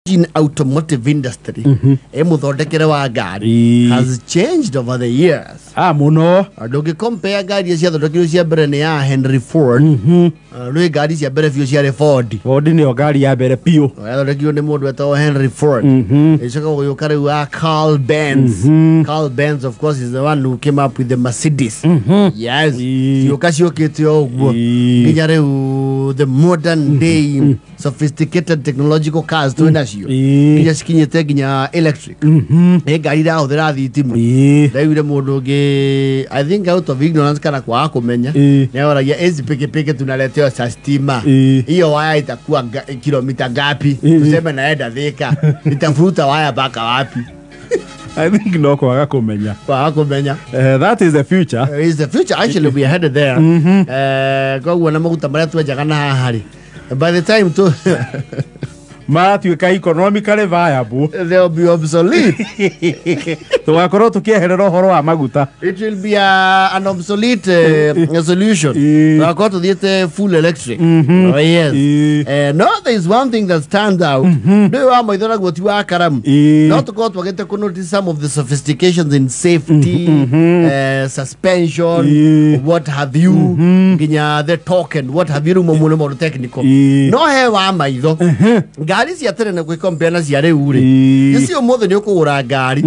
In automotive industry, mũthondekere wa ngari has changed over the years. Ah, muno. Ndũngĩ-compare ngari iria ciathondekirwo cia mbere nĩ ya Henry Ford. Rĩ ngari cia mbere biũ ciarĩ Ford. Ford nĩyo ngari ya mbere biũ. Yathondekirwo nĩ mũndũ wetagwo Henry Ford. Ĩcoka gũgĩũka rĩu ya Carl Benz. Carl Benz, of course, is the one who came up with the Mercedes. Yes. Ciũka ciũkĩte o ũguo nginya rĩu the modern day sophisticated technological cars twĩ nacio, nginya cikinyĩte nginya electric, nĩ ngari irahũthĩra thitima. Ndaiguire mũndũ ũngĩ, I think out of ignorance kana kwaga kũmenya, nĩoragia, "Hizi pikipiki tunaletewa cha stima, hiyo waya itakuwa kilomita ngapi? Tuseme naenda Thika, nitafuta waya mpaka wapi?" I think no kwaga kũmenya. Kwaga kũmenya. That is the future. Is the future. Actually, we are headed there. Koguo na maguta marĩa twenjaga na haha rĩ, by the time to Maratuĩka economically viable, they'll be obsolete. Tũgakorwo tũkĩeherera ũhoro wa maguta. It will be an obsolete solution. Tũgakorwo tũthiĩte full electric. Oh, yes. No, there is one thing that stands out. Ndũyũ wa maitho naguo ti wa karamu. No tũkorwo twagĩte kũ notice some of the sophistications in safety, suspension, what have you, nginya the token, what have you, rĩu mamwe nĩ maũndũ technical. No he wa maitho ngari cia tene na gwĩcompare na cia rĩu rĩ, ici ũmũthĩ nĩ ũkũgũra ngari,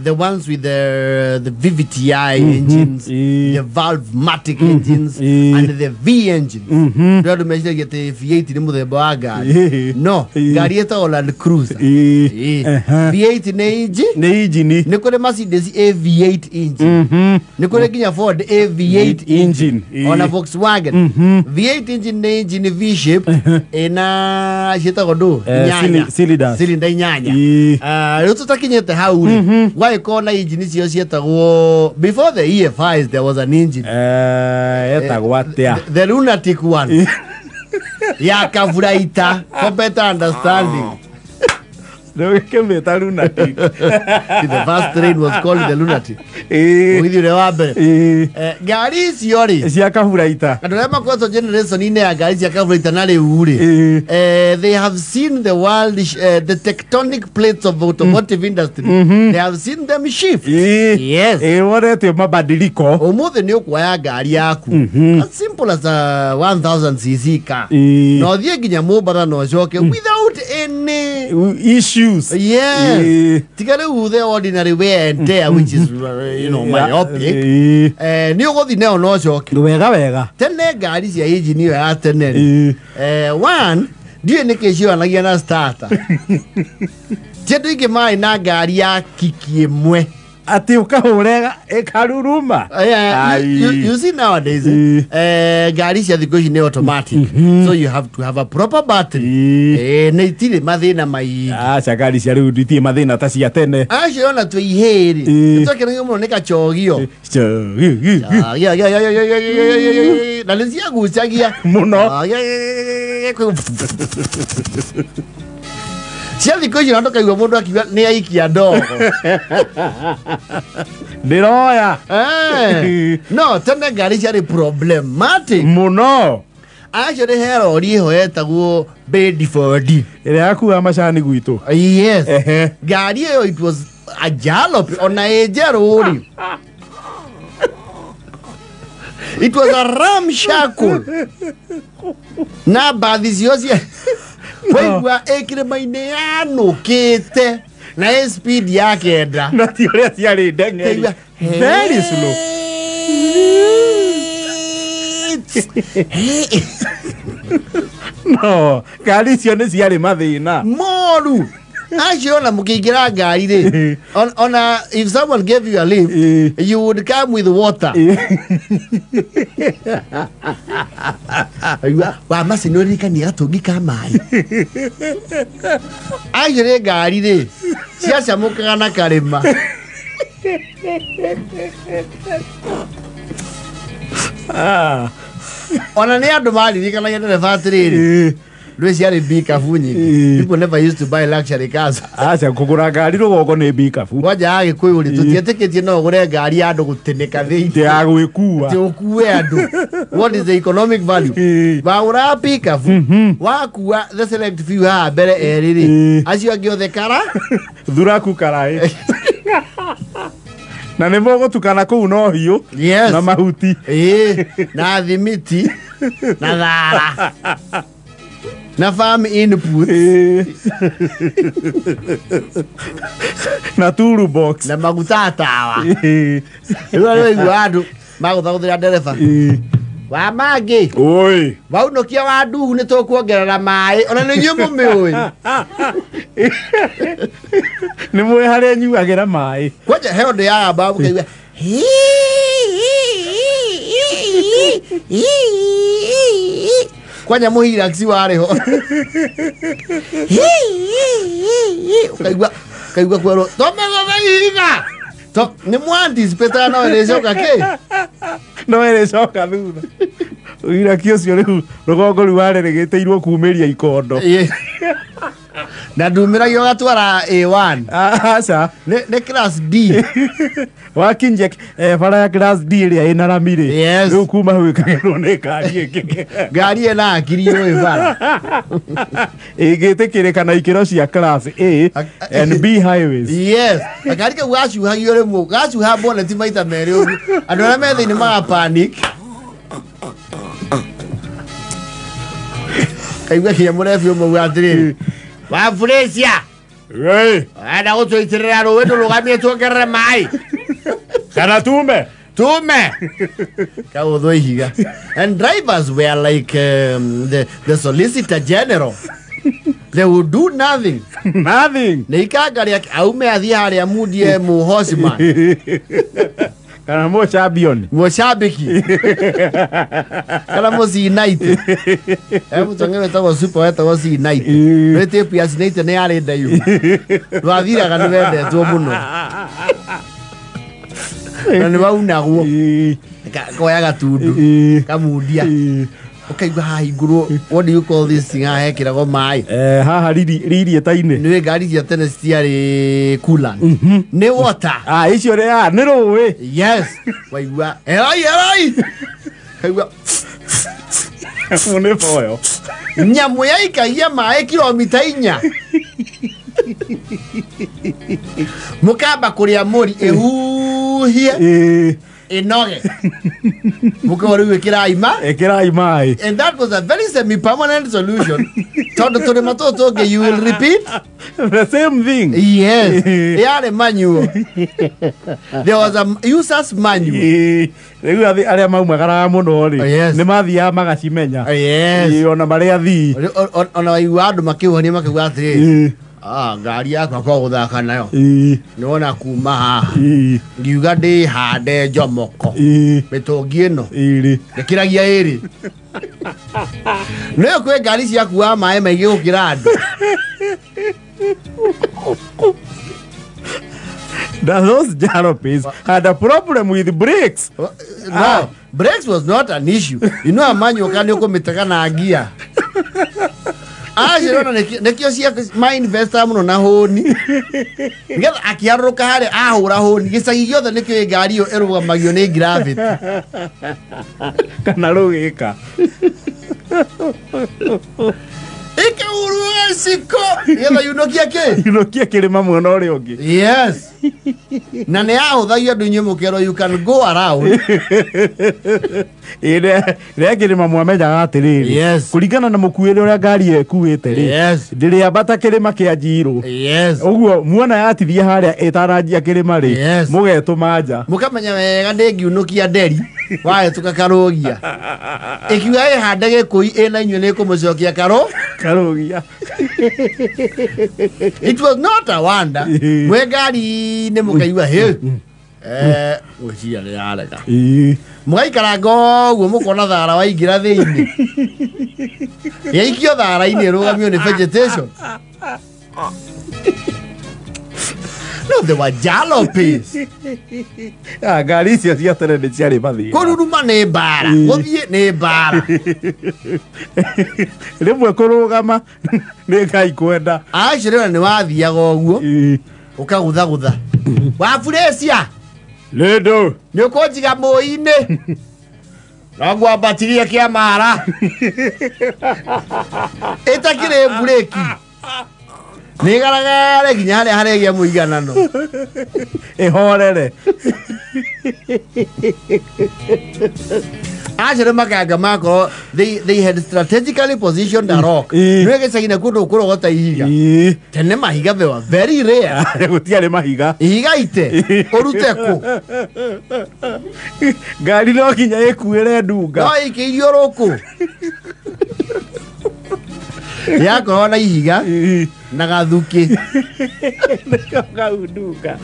the ones with the VVTi engines, the valvematic engines and the V engines. Ndũ andũ meciragia atĩ V8 nĩ mũthemba wa ngari. No ngari ĩtagwo Land Cruiser. V8 nĩ inji Nĩ injini. Nĩ kũrĩ Mercedes A V8 engine, nĩ kũrĩ nginya Ford A V8 engine, engine. Ona Volkswagen V8 engine nĩ engine V shape ĩna ciĩtagwo ndũ inyanya. Cylinders. Cylinder inyanya. Ah, rĩu tũtakinyĩte hau rĩ, gwagĩkorwo na engine icio ciĩtagwo, before the EFIs there was an engine. Etagwo atĩa? The lunatic one ya kavuraita, for better understanding. Ndũgĩkĩmĩta lunatic. The first train was called the Lunatic. Mũgithi ũrĩa wa mbere. Ngari icio rĩ, cia kaburaita, andũ arĩa makoretwo generation-inĩ ya ngari cia kavuraita na rĩu rĩ, they have seen the world, the tectonic plates of automotive industry, they have seen them shift. Yes. Wonete mabadiliko. Ũmũthĩ nĩ ũkuoya ngari yaku as simple as a 1000 cc car na ũthiĩ nginya Mombatha na ũcoke without any issues. Yes. Tiga rĩu the ordinary wear and tear, which is myopic. Nĩ ũgũthiĩ nayo na ũcoke. Wega wega. Tene ngari cia injini ĩyo ya tene rĩ, one, ndiũĩ nĩkĩ cioanagia na starter, ti andũ aingĩ marĩ na ngari ya kiki ĩmwe. Atĩ ũkahũra ĩkaruruma. Yeah, you see nowadays, ngari cia thikũ ici nĩ automatic, so you have to have a proper battery. Nĩ itirĩ mathĩna maingĩ. Aca, ngari cia rĩu itirĩ mathĩna ta cia tene. Acio ona twĩ ihĩrĩ, nĩtwakenagio mũno nĩ kachogio na nĩ ciagucagia Mũno. Cia thikũ ici na ndũkaigua mũndũ akiuga nĩ aikia ndogo. Ndĩroya. No tene ngari ciarĩ problematic. Mũno. Acio nĩ he rori ĩho yetagwo Bedford. Ĩrĩa yakuaga macani gwitũ. Yes. Ngari ĩyo, it was a jalopy ona ĩ njerũ rĩ, it was a ramshackle na mbathi cio cia waigua ĩ kĩrĩma-inĩ yanũkĩte na ĩ speed ya 9. Na ti ũrĩa ciarĩ ndeng'eri. Kaigua, very slow. No ngari icio nĩ ciarĩ mathĩna. Moru acio ona mũkĩingĩra ngari rĩ, ona if someone gave you a lift, you would come with water. Aigua, wa maci nĩ ũririkania gatũngi ka maĩ. Acio nĩ ngari rĩ ciacamũkaga na karĩma. Ah. Ona nĩ andũ maririkanagia ndereba atĩrĩrĩ, Ndwĩ ciarĩ mbikabu nyingĩ. Ĩĩ. People never used to buy luxury cars. Aca kũgũra ngari rũgongo nĩ mbikabu. Kwanja ya Gĩkũyũ rĩ, tũtietĩkĩtie no ũgũre ngari ya andũ gũtĩnĩka thĩinĩ. Ti ya gwĩkua. Atĩ ũkue andũ. What is the economic value? Ĩĩ. Wagũra pikabu, wakua the select few haha mbere erĩ rĩ, Ĩĩ. acio angĩ othe kara Thuraku karaĩ. Na nĩ mũgũtukana kũu no hiũ. Yes. Na mahuti. Ĩĩ, na thimiti na thara na farm input. Ĩĩ. Na toolbox. Na maguta tawa. Ĩĩ. Rĩu arĩa andũ magũthagũthĩra ndereba. Ĩĩ. Wa mangĩ. Oi. Waunũkia wa nduhu nĩ tũkuongerera maĩ ona nĩ inyuĩ mũmĩũĩ. Nĩ mũĩ harĩa nyuagĩra maĩ. Kwanja he ũndũ yagamba mũkaigua kwanja mũhiraci warĩ ho ũkaigua ũkaigua kwerwo tũmĩgũthe ihiga. Nĩ mwanticipĩtaga no ĩrĩcoka kĩ. No ĩrĩcoka thutha. Ũiraki ũcio rĩu rũgongo rĩu warĩrĩgĩtĩirwo kumĩria ikondo. Ĩĩ. Na ndumĩragio ũgatwara A1. Aca. Nĩ class D. Wakinyia bara ya class D ĩrĩa ĩna rami rĩ. Yes. Rĩu kuma hau ĩkagerwo nĩ ngari ĩngĩ. Ngari ĩna akiri yũĩ bara. Ĩngĩtĩkĩrĩka na ikĩro cia class A and B highways. Yes. Gakari kau gacuhagio rĩmwe, gacuha boneti maita merĩ ũguo. Andũ arĩa me thĩinĩ maga panic. Kaigua kinya mũrebi ũmwe auga atĩrĩrĩ, Waburecia. Hey. Enda gũtũitĩrĩra rũĩ ndũrũgamie tuongerere maĩ. Kana tume. Tume. Kaũthwo ihiga. And drivers were like the solicitor general. They would do nothing. Nothing. Nĩ ikanga rĩake aume athiĩ harĩa mundie mu horseman. Kana mo champion. Mũcambĩki. Kana mũ C90. Mũtong'e wetagwo super wetagwo C90. Nĩ tape ya C90 nĩ yarĩ ndaihu. Ndwathiraga nĩ wendetwo mũno. Na nĩ waunagwo. Koya gatundu. Kamundia. Ũkaigua hahingũrwo, what do you call this thing haha hekĩragwo maĩ? Haha ririeta-inĩ. Nĩ ngari cia tene citiarĩ coolant. Nĩ water. Ah, icio nĩ nĩ rũĩ. Yes. Waigua erai erai. Kaigua nĩ boyo. Nyamũ yaikagia maĩ kilomita 4. Mũkamba kũrĩa mũri ĩhuhie. Ĩnoge. Mũkĩhwo rĩu ĩkĩrai ma. Ĩkĩrai maĩ. And that was a very semi-permanent solution. Tondũ tũrĩma tũtũ tũngĩ you will repeat the same thing. Yes. Yarĩ manual. There was a user's manual. Rĩu arĩa maumagaraga mũno rĩ, Yes. nĩ mathiaga magacimenya. Yes. Ona marĩ athii. Ona waigua andũ makĩũhania makauga atĩrĩrĩ, ngari yakwa kwa gũthaka nayo. Nĩwona kuma haha. Ngiuga ndĩhande njomoko. Mĩtũngi ĩno. Ndĩkĩragia ĩrĩ. Nĩyo kwĩ ngari ciakuaga maĩ maingĩ gũkĩra andũ. Those jalopies had a problem with brakes. No, brakes was not an issue. You know, a man you can't ũkũmĩtega na ngia. Acio nĩkĩo cia ma investor mũno na hũni. Nĩgetha akĩarũrũka harĩa ahũra hũni gĩcagi gĩothe nĩkĩo ngari ĩyo ĩrũgamagio nĩ gravity. Kana rũgĩka. Ĩkaurwo ciko nĩgetha yunũkie kĩ? Yunũkie kĩrĩma mwena ũrĩa ũngĩ. Yes. Na nĩ yahũthagio andũ inyuĩ mũkerwo you can go around. Rĩa kĩrĩma mwamenyaga atĩrĩrĩ. Yes. Kũringana na mũkuĩre ũrĩa ngari ĩyo ĩkuĩte rĩ. Yes. Ndĩrĩambata kĩrĩma kĩa Njirũ. Yes. Ũguo muona yatithia harĩa ĩtaranjia kĩrĩma rĩ. Yes. Mũgetũma nja. Mũkamenya wega ndĩngiunũkia nderi. Wahĩtũka karũgia. Ĩkiuga ĩhande gĩkũi ĩna inyuĩ nĩ ĩkũmũcokia karũgia. It was not a wonder. Mwĩ ngari-inĩ mũkaigua hĩ. Ngwĩciria nĩ yarega. Mũgaikaranga ũguo mũkona thara waingĩra thĩinĩ. Yaikio thara-inĩ ĩrũgamio nĩ vegetation. No, they were jalopies. Ah, ngari icio cia tene nĩ ciarĩ mathĩna. Kũruruma nĩ mbara, gũthiĩ nĩ mbara. Rĩmwe kũrũgama nĩ Ngai kwenda. Acio rĩo nĩ wathiaga ũguo ũkaguthagutha waburecia Lendo. nĩ ũkũnjiga mũi-inĩ no ngwambatirie kĩa mara ĩtakĩrĩ mburĩki nĩ garagare nginya harĩa haregĩa mũiganano. Ĩhorere. Acio nĩ makanga makorwo they had strategically positioned a rock. Nĩ gĩcagi-inĩ kũndũ kũrogota ihiga. Tene mahiga they were very rare. Gũtiarĩ mahiga. Ihiga ite ũrute kũ? Ngari no nginya ĩkuĩre ndunga. No ĩikĩirio rũkũ. Yakorwo na ihiga na gathukĩ. Nĩko kau ndunga.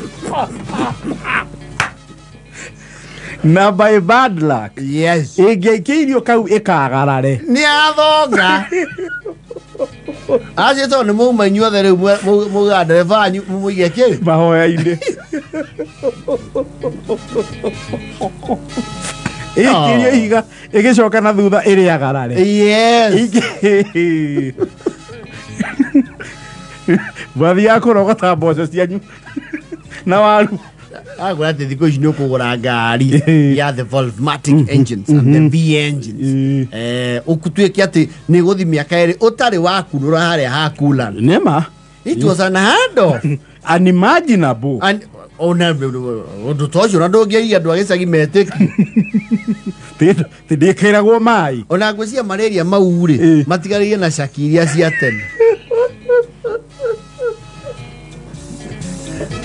Na by bad luck. Yes. Ĩngĩaikĩirio kau ĩkagarare. Nĩ athonga. Acio tondũ nĩ mauma inyuothe rĩu muga ndereba wanyu mũige kĩ? Mahoya-inĩ. Ĩikĩirio ihiga ĩgĩcoka na thutha ĩrĩagarare. Yes. Mwathiaga kũrogota mboco cianyu na waru. Agora atĩ thikũ ici nĩ ũkũgũra ngari ya the Volvomatic engines and the V engines. Ũtuĩke atĩ nĩ gũthiĩ mĩaka ĩrĩ ũtarĩ wakunũra harĩa ha coolant. Nĩma. It was an handoff. Unimaginable. And ona ũndũ ta ũcio na ndũngĩaiga andũ a gĩcagi metĩkie. Ndĩkĩragwo maĩ. Ona ngwĩciria malaria mau rĩ matigarĩire na caki iria cia tene.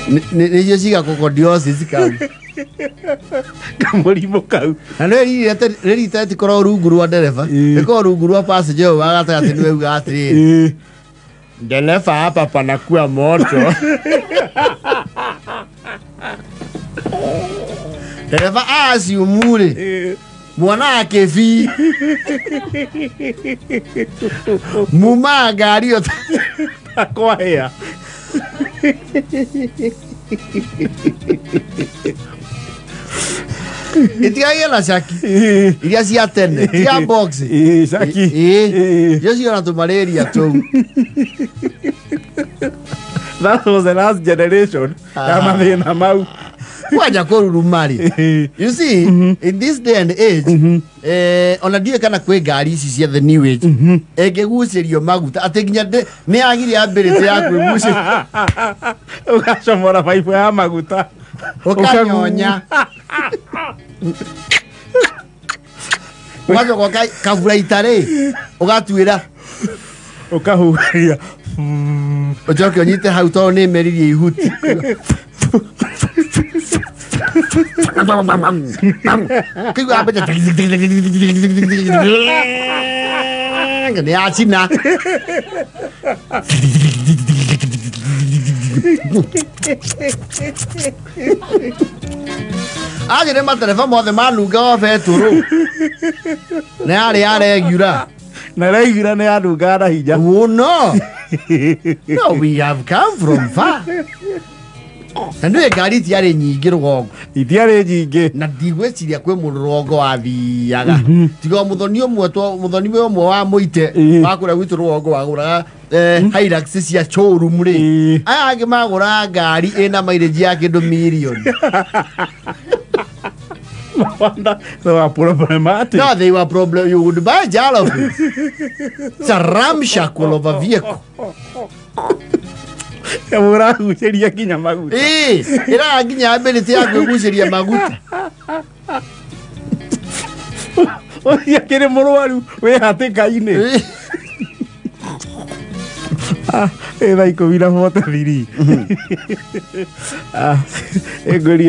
Nĩcio cigakũkodiosis kau. Kamũrimũ kau. Na nĩ rĩrita rĩtikoragwo rungu rwa ndereba, rĩkoragwo rungu rwa passenger ũyũ wa gatagatĩ nĩwe ugaga atĩrĩrĩ, ndereba hapa panakuwa moto. Ndereba assume rĩ, mwana akĩbi muma ngari ĩyo Kwahĩa. Itigagie na caki iria cia tene cia box. Caki. Icio ciona tũmalaria tũu. That was the last generation ya mathĩna mau. Kwanja kũruruma rĩ. You see, in this day and age, ona ndiũĩ kana kwĩ ngari ici cia the new age ĩngĩgucĩrio maguta atĩ nginya nĩ yagire ability ya kwĩgucĩria. Ũgacomora baibũ ya maguta. Ũkanyonya. Ũgacoka kabura itarĩ ũgatuĩra. Ũkahuhia. Ũcoke ũnyite hau tondũ nĩ ĩmeririe ihuti. Kĩigua ambĩte nĩ yacina. Acio nĩ matereba mothe manungaga betũrũ. Nĩ yarĩ ya regular. Na regular nĩ yanungaga na hinya. Oh no. No, we have come from far. Na nĩũĩ ngari itiarĩ nyingĩ rũgongo. Itiarĩ nyingĩ. Na ndigwĩciria kwĩ mũndũ rũgongo wathiaga. Tiga mũthoni ũmwe mũthoni ũmwe wa mũite wa kũrĩa gwitũ rũgongo wagũraga Hilux cia showroom rĩ. Aya angĩ magũraga ngari ĩna mileage ya kĩndũ mirioni. Wanda, they were problematic. No, they were problem. You would buy jalopy. It's a ramshackle of a vehicle. Ũragucĩria nginya maguta. Ĩraga nginya ability ya kwĩgucĩria maguta. Ũcio akĩrĩ mũrwaru wĩ hatĩka-inĩ. Ĩ thaa 10:43. Ĩngũria.